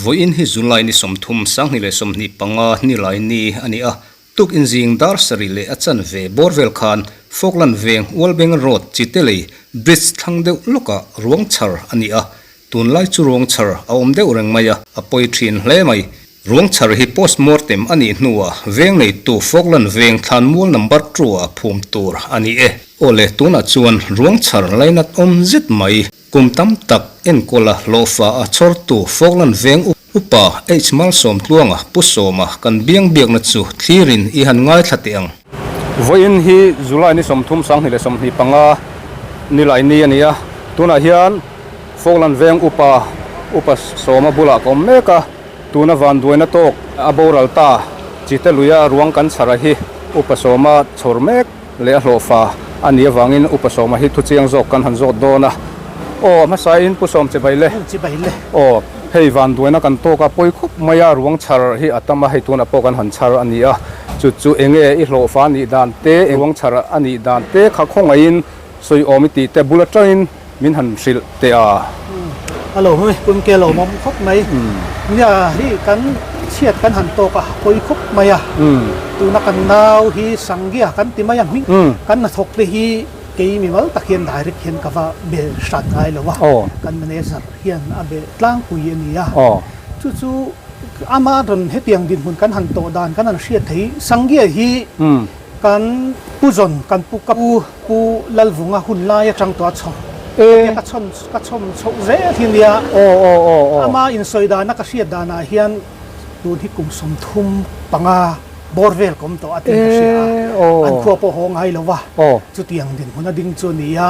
Vawiin hi July ni 30 2025 nilai ni a ni a, tukin zing dar sarih leh a chanve bawr vel khan Falkland veng Ualbeng Road Chitelei Bridge thlang deuh lawkah ruang chhar a ni a, Tunlai chu ruang chhar a awm deuh reng mai a, a pawi thin hle mai. Ruang chhar hi post mortem a nih hnuah veng neitu Falkland veng thlanmual number two ah phum tur a ni e. Aw le, tunah chuan ruang chhar lainat awm zet mai. Kum tam tak enkawla hlawhfa a chhawrtu Falkland veng upa H Malsawmtluanga Pu Sawma kan biang biakna chu thlirin i han ngaithla teh ang. Vawiin hi July ni 30 2025 nilai ni a ni a, tunah hian Falkland veng upa upa Sawma bulah ka awm mek a, tuna vanduaina tawk a boral ta Chite luia ruang kan chhar a hi upa Sawma chhawr mek leh a hlawhfa a nih avangin upa Sawma hi thuchiang zawk kan han zawt dawn a. Aw a hmasain Pu Sawm chibai le. Chibai le. Aw hei vanduaina kan tawk a pawi khup mai a ruang chhar hi a tam a, hei tunah pawh kan han chhar a ni a, chu chu enge i hlawhfa a nih dan te, ruang chhar a nih dan te kha khawngaihin sawi awm i tih te bul atangin Min han hrilh teh a. A lo hmui pum ke lo mawm khawp mai. Nia hi kan chhiat kan han tawk a pawi khawp mai a. Tuna kan nau hi Sanggia kan ti mai a hming kan hnathawk te hi kei mimal tak hian direct hian ka va be hran ngai lo a. Kan manager hian a be tlangpui a ni a. Chu chu ama rawn hetiang dinhmun kan han tawh dan kan han hriat thei Sanggia hi Kan pu zawn kan pu ka pu pu Lalvunga hun lai atang tawh a chho hetia ka chhawn ka chhawm chhoh zel hi nia ama insawi dana ka hriat danah hian tun hi kum 35 bawr vel ka awm tawh a tih ka hria a an khua pawh haw ngai lo va chutiang dinhmun a ding chu a ni a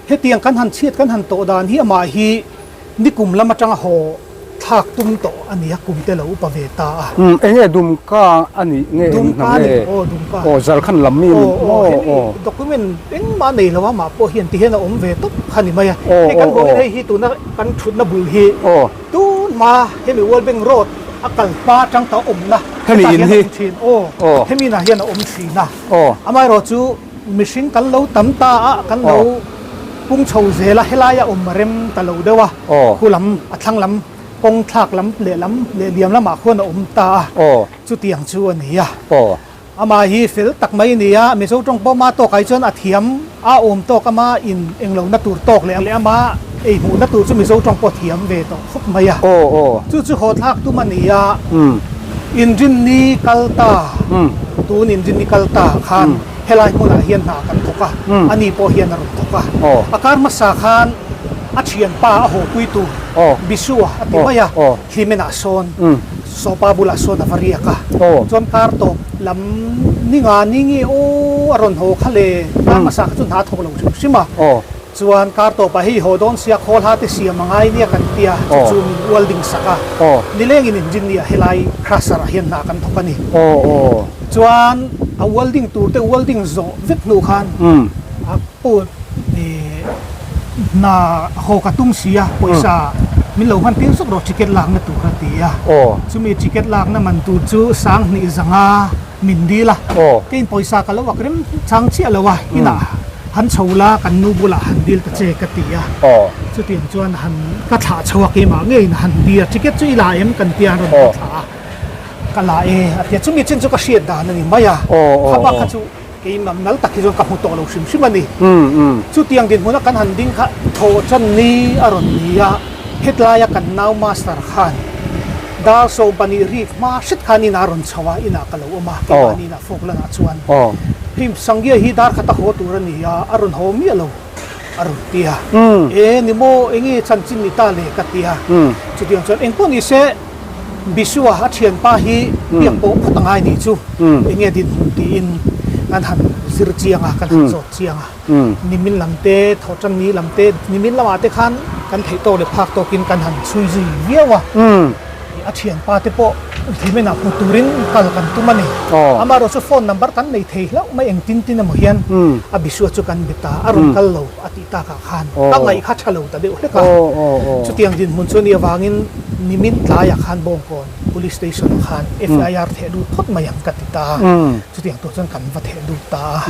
hetiang kan han chhiat kan han tawh dan hi amah hi nikum lam atanga haw Thlak tum tawh a nia kum te lo upa ve ta a. Umm enge Dumka a nih nge eng hnam nge? Aw Dumka. Aw Zarkhan lam mi ni maw? Aw aw. Document engmah nei lo a mah pawh hian ti hian a awm ve tawp kha ni mai a. Hei kan hmuh hian hei hi tuna kan thutna bul hi tun hma hemi World Bank Road a kal hma atang ta awmna hetah hian a awm thin aw hemi inah hian a awm thin a. Amaherawhchu Mihring kan lo tam ta a, kan lo pung chho zel a, helaia awm a rem ta lo deuh a, khu lam a thlang lam kawng thlak lam leh lam leh liam lamah khuan a awm ta a, chutiang chu a ni a. Amah hi fel tak mai a ni a, Mizo tawng pawh ama tawkah hi chuan a thiam a awm tawk, ama in englohna tur tawk leh ama ei hmuhna tur chu Mizo tawng pawh a thiam ve tawh khawp mai a. Chu chu haw thlak tum a ni a, inrinni kal ta, tun inrinni kal ta khan, Helai hmunah hian hna kan thawk a, ani pawh hian a rawn thawk a. A kar hmasa khan a thianpa a hawpui tur Bisua a ti mai a, Hlimenah sawn Sawpa bulah sawn a va riak a. Chuan kar tawp lam ni nga ni nge aw a rawn haw kha le, kar hmasa kha chu hna a thawk lo hrim hrim a. Chuan kar tawpah hei haw dawn sia khawl ha te siam a ngai nia kan tia, chu chu min ual ding sak a. Nilengin inrinni ah helai crusher ah hian hna kan thawk a ni. Chuan a ual ding tur te ual ding zawh vek hnu khan a pu hna haw ka tum si a, pawisa min lo hman tir zawk rawh ticket lakna tur a ti a. Chumi ticket lakna man tur chu 2000 min dil a, keiin pawisa ka lo ak rem chang chiah lo a, inah han chho la kan nu bulah han dil ta che ka ti a, chutiang chuan han ka thlah chho a keimah ngeiin han dil a, ticket chu i la em kan tia an rawn ka thlah a, ka la e a ti a, chumi chin chu ka hriat dan a ni mai a, kha bak kha chu keimah nal tak hi chuan ka hmu tawh lo hrim hrim a ni. Chutiang dinhmuna kan han ding kha thawh chan ni a rawn ni a, hetlaia kan nau master khan dar 12 rik hma hret khan inah a rawn chho a, inah ka lo awm a, keimahni inah Falkland ah chuan hei Sangya hi dar khat a haw tur a ni a, a rawn haw miah lo a rawn ti a, e ni maw enge chanchin ni ta le ka ti a, chutiang chuan engpawh ni se Bisua a thianpa hi biak pawh phawt a ngai nih chu enge dinhmun tiin kan han zir chiang a, kan han zawt chiang a, nimin lam te thawhtan ni lam te nimin lamah te khan kan theih tawk leh phak tawkin kan han chhui zui viau a. A thianpa te pawh Hlimen ah hmu turin kal kan tum a ni. Amaherawh chu phone number kan nei thei hlauh mai eng tin tin emaw hian a Bisua chu kan be ta, a rawn kal lo a tih takah khan ka ngaih kha tha lo ta deuh hlek a. Chutiang dinhmun chu a nih avangin nimin tlaiah khan Bawngkawn Police Station ah khan FIR theh lut phawt mai ang ka ti ta a, chutiang tur chuan kan va theh lut ta a.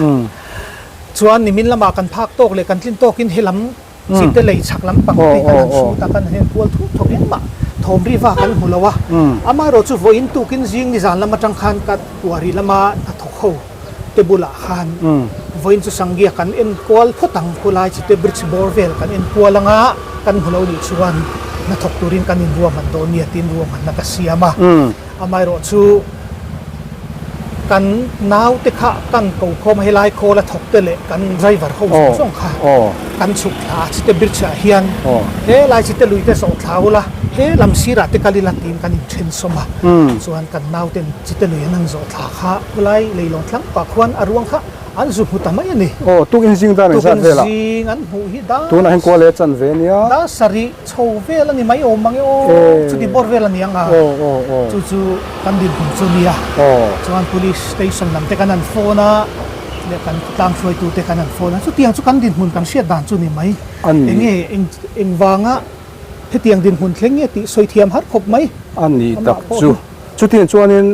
Chuan nimin lamah kan phak tawk leh kan tlin tawkin helam Chite lei chhak lampang te kan han hrut a, kan han enkual thut thawk engmah thawm ri va kan hmu lo a. Amaherawh chu vawiin tukin zing nizan lam atang khan ka kuari lama hnathawk ho te bulah khan vawiin chu Sanggia kan enkual phawt ang, khulai Chite bridge bawr vel kan enkual anga kan hmu lo nih chuan hnathawk turin kan inruahman dawn nia tiin ruahmanna ka siam a. Amaherawh chu kan naute kha kan ko khawm a, helai khawl a thawk te leh kan driver ho zawng zawng kha kan chhuk thla a, chite bridge ah hian helai chite lui te zawh thla ula he lam sirah te kal ila tiin kan inthen sawm a, chuan kan nauten chite lui an han zawh thla kha khulai leilawn thlang pah khuan a ruang kha An zu hmu ta mai a ni. Aw, tukin zing dan engzat vel ah? Tukin zing an hmuh hi dar. Tunah hian kual leh chan ve nia. Dar sarih chho vel a ni mai awm mang e aw, chuti bawr vel a ni ang a. Aw, aw, aw. Chu chu kan dinhmun chu nia. Aw. Chuan police station lam te kan han phone a, leh kan khawtlang hruaitu te kan han phone a, chutiang chu kan dinhmun kan hriat dan chu ni mai. A ni. Enge eng engvanga hetiang dinhmun thleng nge tih sawi thiam har khawp mai. A ni tak chu. Chutiang chuanin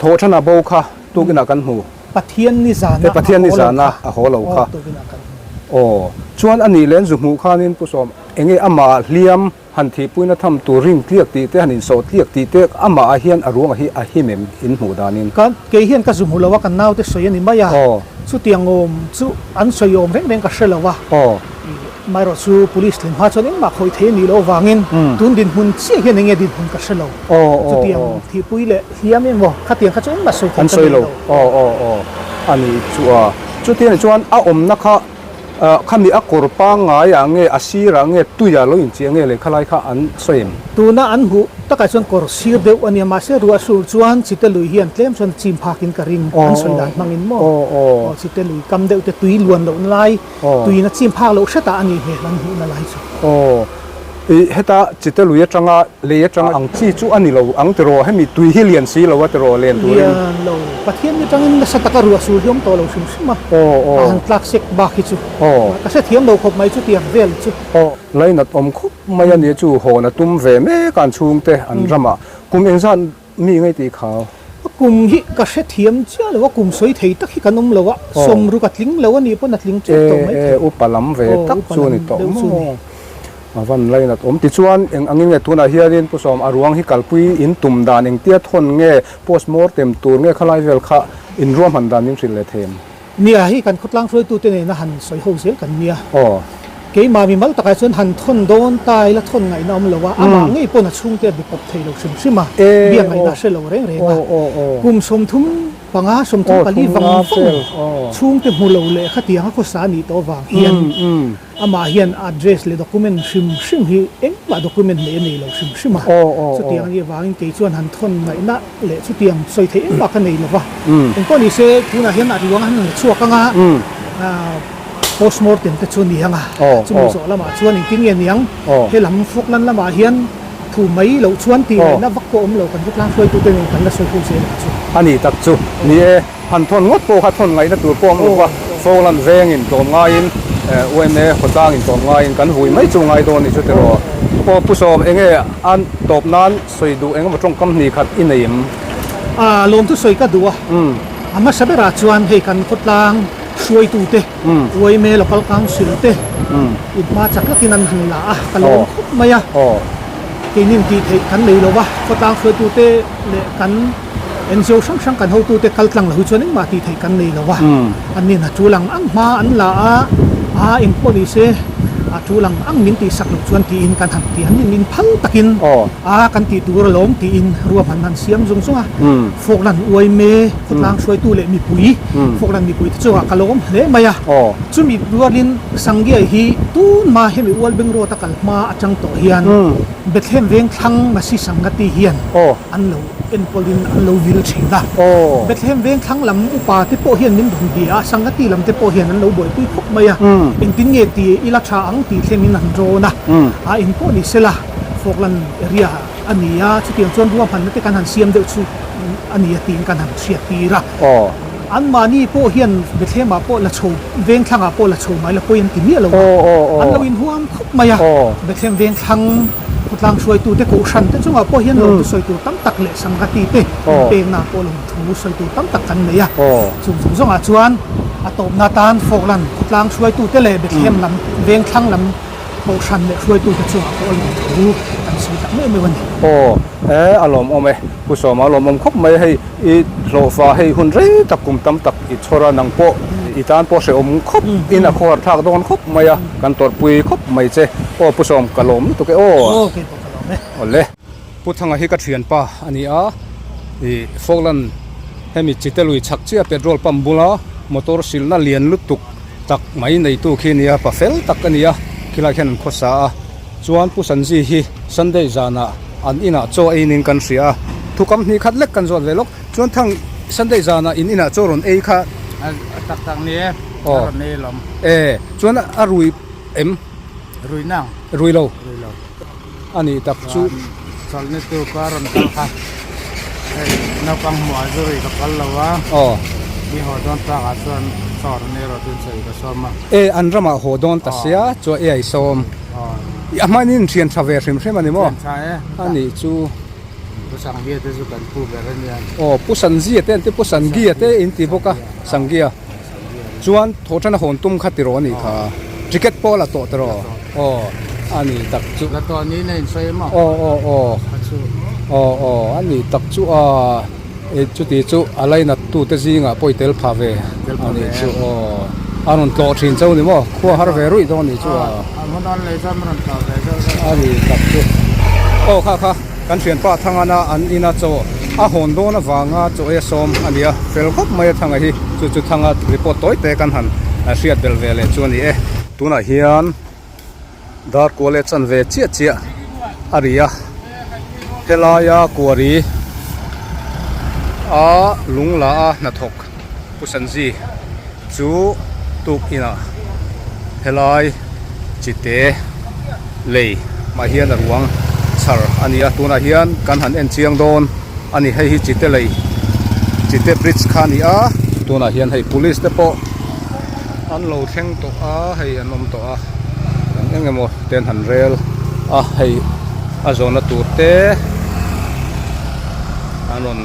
Thawhṭhana bo kha tukinah kan hmu. Pathian ni zana a Pathian ni zana a haw lo kha. Tukinah kan hmu. Aw, chuan a nih len zu hmuh khanin Pu Sawm, enge amah hliam han thihpuina tham tur rin tliak tih te, han insawh tliak tih te amah ah hian a ruangah hi a him em in hmuh danin? Ka, kei hian ka zu hmu lo a, kan naute sawi a ni mai a. Aw. Chutiang awm chu an sawi awm reng reng ka hre lo a. Aw. Amaherawh chu Police thlen hma chuan engmah khawih thei a nih loh avangin tun dinhmun chiah hian enge dinhmun ka hre lo. Chutiang thihpui leh hliam emaw khatiang kha chu engmah sawi theih ka nei lo. Aw aw aw a ni chu a. Chutiang chuan a awmna kha khami a kawr pangngai ah nge a sirah nge tuiah lo inchiah nge leh khalai kha an sawi em? Tuna an hmuh takah chuan kawr sir deuh a nia mahse ruah sur chuan chite lui hian tlem chuan chim phakin ka ring an sawi dan hmangin maw aw chite lui kam deuh te tui luan loh lai Tuiin a chim phak loh hretah a nih hmel an hmuhna lai chu. Aw, i heta chite lui atanga lei atanga ang chi chu a ni lo ang tiraw, hemi tui hi lian si lo a tiraw len turin. Lian lo, Pathian ni tangin nasa taka ruah sur hi awm tawh lo hrim hrim a, Aw, a han tlak sek bak hi chu. Aw. Ka hrethiam lo khawp mai chutiang vel chu. Aw, lainat awm khawp mai a nia chu hawn a tum ve mek a an chhungte an ramah kum engzat Mi ngei tih khau. A kum hi ka hrethiam chiah lo a, kum sawi thei tak hi kan awm lo a, sawmruk a tling lo a nih pawn a tling tep tawh mai thei. E, upa lam ve tak chu a ni tawh maw? A van lainat awm. Tichuan, eng angin nge tunah hianin Pu Sawm a ruang hi kalpui in tum dan engtia thawn nge post mortem tur nge khalai vel kha in ruahman dan min hrilh leh thei em? Nia, hei kan khawtlang hruaitute nena han sawi ho zel kan nia. Aw. Keimah mimal takah chuan han thawn dawn ta ila thawn ngaihna awm lo a, amah ngei pawn a chhungte a be pawp thei lo hrim hrim a, biak ngaihna a hre lo reng reng a. Kum 35, 34 vang vang chhungte hmu lo leh khatiang a khawsa a nih tawh avang hian Amah hian address leh document hrim hrim hi engmah document nei a nei lo hrim hrim a. Chutiang a nih avangin kei chuan han thawn ngaihna leh chutiang sawi theih engmah ka nei lo va. Engpawh ni se tunah hian a ruang a han la chhuak ang a, postmortem te chu a ni ang a. Chumi zawh lamah chuan engtin nge niang helam Falkland lamah hian thu mai loh chuan tih ngaihna vak pawh awm lo kan khawtlang hruaitute nen kan la sawi ho zel ang chu. A ni tak chu. Ni e. Han thawn ngawt pawh kha thawn ngaihna tur pawh a awm lo va, Falkland vengin tlawm ngaiin UMA khawtlangin tlawm ngaiin kan vui mai chu ngai dawn ni chu tiraw. Aw Pu Sawm enge a tawp nan sawi duh engemaw tawngkam hnih khat i nei em? A lawmthu sawi ka duh a, a hmasa berah chuan hei kan khawtlang hruaitute UMA Local Council te inhma chak takin an han la a, ka lawm khawp mai a, keinin tih theih kan nei lo va, khawtlang hruaitute leh kan NGO hrang hrang kan hotute kal tlang lo hi chuan engmah tih theih kan nei lo a, an nin a tul ang ang hma an la a, a engpawh ni se a tul ang ang min tihsak loh chuan tiin kan han ti, an nin min phal takin a kan tih tur alawm tiin ruahman han siam zung zung a, Falkland uaime khawtlang hruaitu leh mipui, Falkland mipuite chungah ka lawm hle mai a, chumi rualin Sanggiai hi tunhma hemi Ualbeng Road a kal hma atang tawh hian Bethlehem veng thlang Masi Sangati hian an lo enkawlin an lo vil thin a. Bethlehem veng thlang lam upa te pawh hian min rawn bia a, Sangati lam te pawh hian an lo buaipui khawp mai a. Engtin nge ti ila tha ang tih thlengin an rawn a. A eng pawh ni sela Falkland area a ni a, chutiang chuan ruahmanna te kan han siam deuh chu a ni a tiin kan han hriat tir a. Anmahni pawh hian Bethlehem ah pawh la chho, veng thlangah pawh la chho mai la pawi an ti miah lo a. An lo inhuam khawp mai a. Bethlehem veng thlang Khawtlang hruaitute kohhran te chungah pawh hian lawmthu sawi tur tam tak leh Sanghati te inpekna pawh lawmthu sawi tur tam tak kan nei a. Chung zawng zawngah chuan A tawpna atan Falkland khawtlang hruaitute leh Bethlehem lam vengthlang lam kohhran leh hruaitute chungah pawh a lawm thu kan sawi tak meuh meuh a ni. Aw, e a lawmawm e. Pu Sawma a lawmawm khawp mai. Hei i hlawhfa hei hun rei tak kum tam tak i chhawr a, nang pawh i tan pawh hrehawm khawp in a khawhar thlak dawn khawp mai a, kan tawrhpui khawp mai che. Aw Pu Sawm ka lawm lutuk e aw. Aw, kei pawh ka lawm e. Awle. Pu Thanga hi ka thianpa a ni a, ih Falkland hemi Chite lui chhak chiah petrol pump bula motor silna lian lutuk tak mai neitu khi a ni a, pa fel tak a ni a, khilai khian an khawsa a, chuan Pu Sanji hi Sunday zanah an inah chaw ei nin kan hria a, thukam hnih khat lek kan zawt ve lawk, chuan Thang Sunday zanah in inah chaw rawn ei kha. A tak tak ni e, a rawn ei lawm. E, chuan a rui em? Rui nang. Rui lo. Rui lo. A nih tak chu. Chawlhni tur ka rawn kal kha hei naupang hmuh ah zurui ka phal lo a. Aw. Mi haw dawn tak ah chuan chawr ni erawh tin sawi ka sawm a. E an ramah haw dawn ta sia chuan e ai sawm. Aw. A hmain in thian tha ve hrim hrim a ni maw? Thian tha e. A nih chu. Pu Sangia te chu kan pu ber a nia. Aw Pu Sanzia te an ti Pu Sangia te in ti bawk a Sangia. Chuan thawhṭan a hawn tum kha tiraw a nih kha. Ticket pawh a la tawh tiraw? Aw a ni tak chu. La tawh niin a insawi maw? Aw aw aw. A chu. Aw aw a ni tak chu a chuti chu a lainat tute zingah pawh i tel pha ve a nih chu aw. A rawn tlawh thin chauh ni maw? Khua har ve ruih dawn a nih chu a. A hmun an lei chuan a rawn tlawh ve zeuh zeuh. A ni tak chu. Aw kha kha. Kan thianpa Thangana an ina chaw a hawn dawn avanga chaw ei a sawm a ni a, fel khawp mai a Thanga hi, chu chu Thanga report tawi te kan han hriat belh ve leh chu a ni e. Tunah hian dar kual leh chan ve chiah chiah a ri a, helaia kuari a lung la a hnathawk Pu Sanji chu tuk inah helai chite lei mah hian a ruang chhar a ni a tunah hian kan han en chiang dawn a ni hei hi chite lei chite bridge kha a ni a tunah hian hei police te pawh an lo thleng tawh a hei an awm tawh a eng eng emaw te an han rel a hei a zawhna tur te an rawn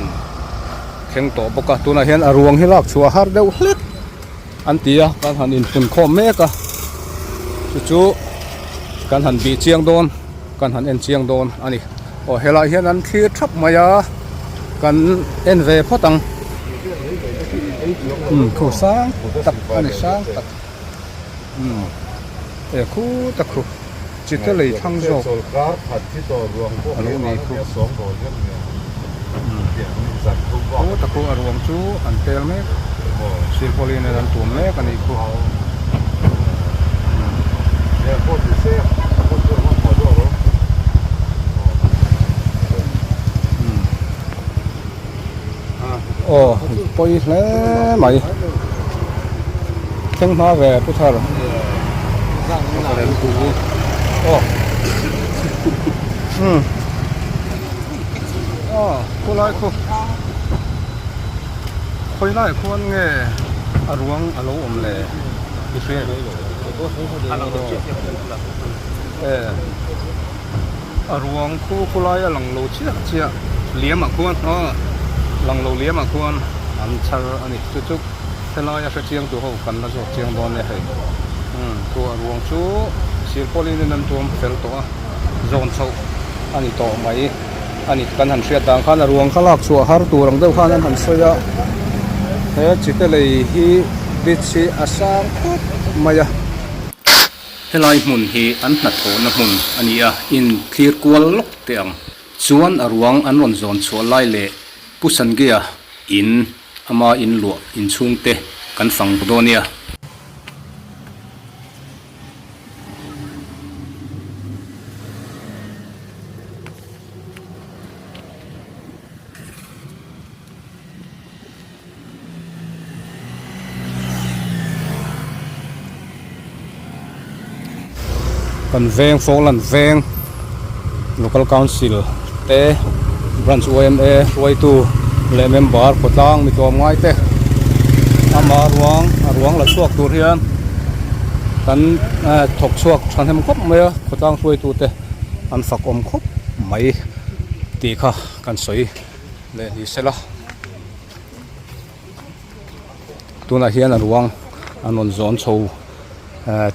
thleng tawh bawk a tunah hian a ruang hi lak chhuah har deuh hlek an ti a kan han inphun khawm mek a chu chu kan han bih chiang dawn kan han en chiang dawn a ni aw helai hian an thlir thap mai a kan en ve phawt ang umm khu sang tak a ni sang tak umm e khu tak khu chite lei thlang zawk a lo ni khu khu tak khu a ruang chu an tel mek silpauline an tum mek a nih khu. Aw pawi hle mai thleng hma ve pu thar aw umm aw khawlai khu khawi lai khuan nge a ruang a lo awm le i hria e. A ruang khu khawlai a lang lo chiah chiah liam ah khuan aw lang lo liam ah khuan an chhar a ni chu chu helai a hre chiang tur ho kan la zawk chiang dawn nia hei umm chu a ruang chu silpauline in an tuam fel tawh a zawn chhoh a ni tawh mai a ni kan han hriat dan khan a ruang kha lak chhuah har tur ang deuh khan an han sawi a he chite lei hi bridge hi a sang khawp mai a. Helai hmun hi an hnathawhna hmun a ni a, in thlir kual lawk teh ang. Chuan a ruang an rawn zawn chhuah lai leh Pu Sangia in ama in luah inchhung te kan fang dawn nia. Kan veng Falkland veng local council te branch yma hruaitu leh member khawtlang mi tlawm ngai te ama ruang a ruang la chhuak tur hian kan thawk chhuak thahnem khawp mai a khawtlang hruaitu te an fak awm khawp mai tih kha kan sawi leh ni sela. Tunah hian a ruang. an rawn zawn chho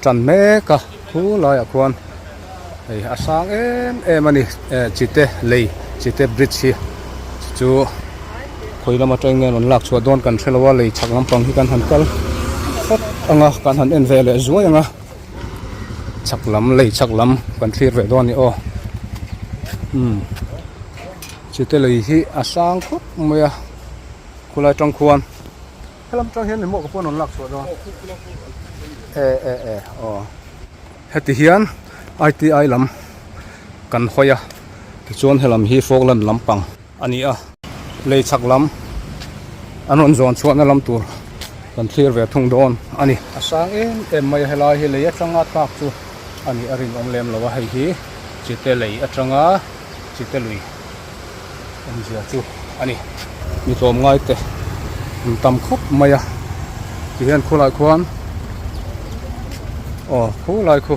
tan mek a khu laiah khuan hei a sang em em a ni chite lei chite bridge hi chu khawi lam atangin nge rawn lak chhuah dawn kan hrelo a lei chhak lampang hi kan han kal phawt ang a kan han en ve leh zuai ang a chhak lam lei chhak lam kan thlir ve dawn a ni aw umm chite lei hi a sang khawp mai a khulai tang khuan. Helam tang hian mimawh ka pawn rawn lak chhuah dawn e e e aw heti hian I_T_I lam kan hawi a tichuan helam hi Falkland lampang a ni a lei chhak lam an rawn zawn chhuahna lam tur kan thlir ve thung dawn a ni. A sang em em mai a helai hi lei atanga tlak chu a nih a rinawm lem lo a hei hi chite lei atanga chite lui. Awmzia chu a ni. Mi tlawmngai te an tam khawp mai a tihian khulai khuan aw khulai khu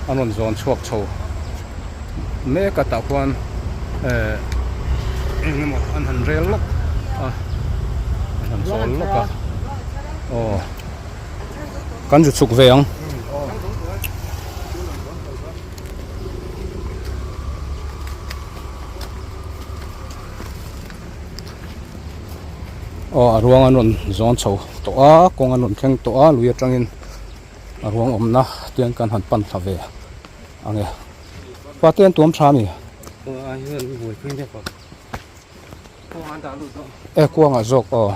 an rawn zawn chhuak chho mek a tah khuan eh eng emaw an han rel lawk a an han chawl lawk a aw kan zu chhuk ve ang. Aw a ruang an rawn zawn chho tawh a kawng an rawn thleng tawh a lui atangin a ruang awmna te kan han pan thla ve ang e pa te an tuam tha a ni e kuangah zawk aw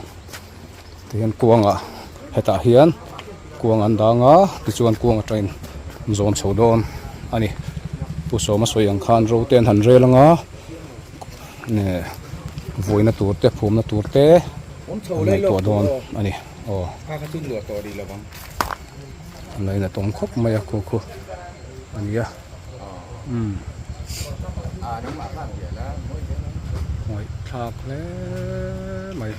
tihian kuangah hetah hian kuang an dang a tichuan kuang atangin an zawn chho dawn a ni pu sawma sawi ang khan ro te an han rel anga eh vuaina tur te phumna tur te an ngaihtuah dawn a ni aw a ngainat awm khawp mai a khu khu a ni a. Umm ngaihthlak hle mai.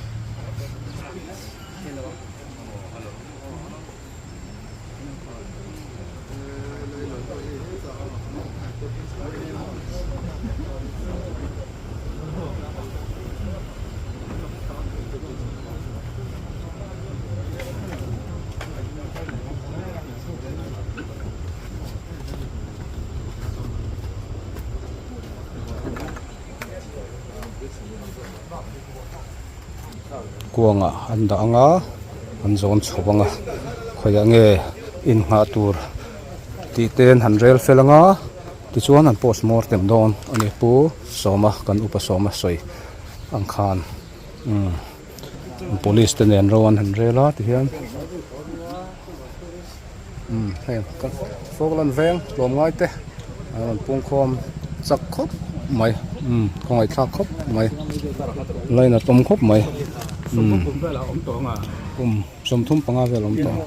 Kuangah an dah ang a an zawn chho ang a khawiah nge innghah tur tih te an han rel fel ang a tichuan an post mortem dawn a ni pu sawma kan upa sawma sawi ang khan umm police te nen ro an han rel a tihian. Umm hei ka Falkland veng tlawmngai te an rawn pungkhawm chak khawp mai umm khawngaihthlak khawp mai lainat awm khawp mai umm kum 35 vel awm tawh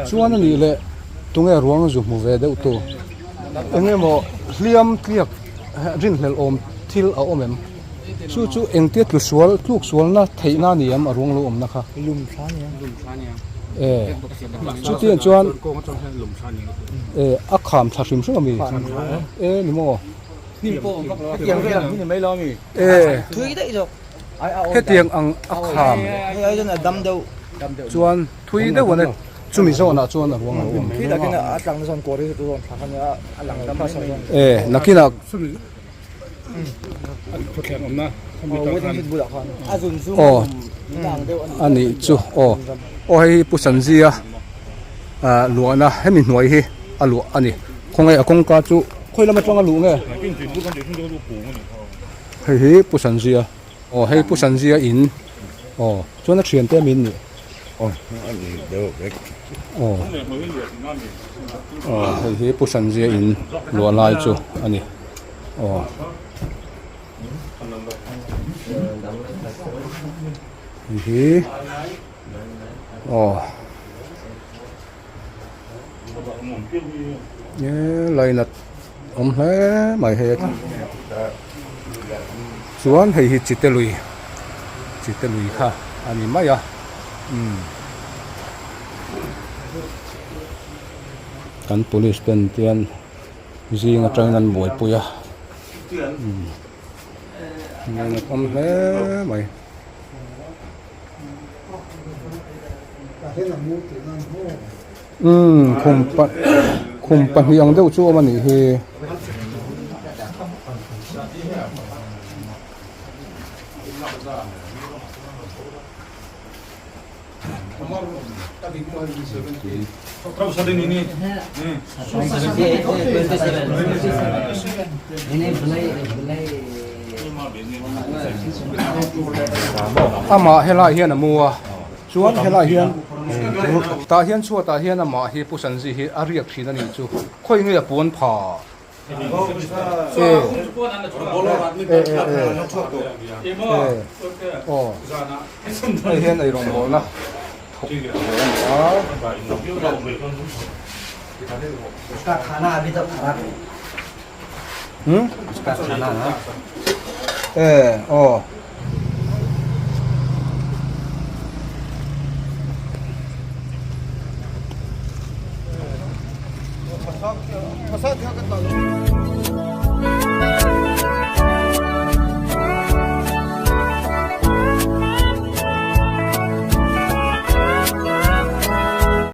chuan anih leh tunge ruang zu hmu ve deuh tu eng emaw hliam tliak rinhlelh awm thil a awm em. Chu chu engtia tlu sual tluk sualna theihna a ni em a ruang lo awmna kha? Lum thla a ni a. Lum thla a ni a. E chutiang chuan e a kham thla hrim hrim a mi? E ni maw? Hnim pawh awm vak lo a. Hetiang vel ang hi ni mai lo a mi? E Thui daih zawk. Hetiang ang a kham. Hei ai chuan a dam deuh. Chuan thui deuh a ni. Chumi zawnah chuan a ruang a lo awm. Thui takin a tlangna zawn kawr hi chu zawn thla kha nia a lang dam mai mai. E nakinah. Aw a nih chu aw aw hei hi Pu Sanjia ah luahna hemi hnuai hi a luah a ni khawnge a kawngka chu khawi lam atanga luh nge hei hi Pu Sanjia aw hei Pu Sanjia in aw chuan a thiante a min nih. Aw aw hei hi Pu Sanjia in luah lai chu a ni. Aw. Hei hi aw e lainat awm hle mai hei chuan hei hi chite lui chite lui kha a ni mai a umm kan police ten tian. Zing atangin an buaipui a umm. Ngainat awm hle mai. Umm khum pa khum pahnih ang deuh chu awm a nih hi. Amah helaiah hian a mu a chuan helaiah hian tah hian chhuatah hian amah hi Pu Sanji hi a riak thin a nih chu khawi nge a puan pha. Hei hian ei rawngbawlna thawk ve a ni a. E aw.